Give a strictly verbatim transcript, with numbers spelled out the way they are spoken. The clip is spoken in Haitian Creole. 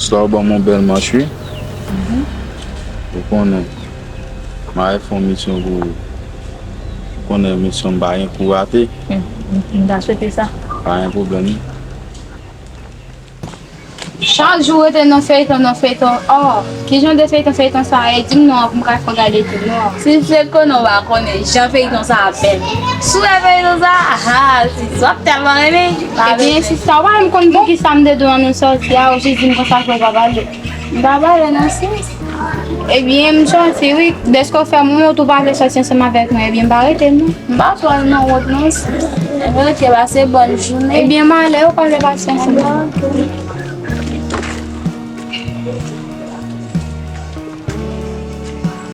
Sla w ban m yon bèl manch wi. Ou konnen, m a fè yon misyon pou ou. Ou konnen misyon m pa gen pou rate. M ta swete sa. Pa gen pwoblèm. Chak jou rete nan feyton, nan feyton. Oh, ki jan de feyton, feyton sa ye? Di m non an pou m ka fè gade tou non. Si se konnen w pa konnen jan feyton sa a bèl. Si w wè feyton sa a, ha, si w ap tèlman renmen. Ebyen, sista, w pa menm konn pou ki sa m te dwe ann sòti a, ou jis di m konsa pou w pa pale. M pa pale nan sans. Ebyen, m sòti wi. Dèske w fè m wont, ou pa vle sòti ansanm avèk mwen, ebyen, m pa rete non. M pa fè w nan wont non. Rete, pase bòn jounen. Ebyen, m ale, ou pa vle pase ansanm.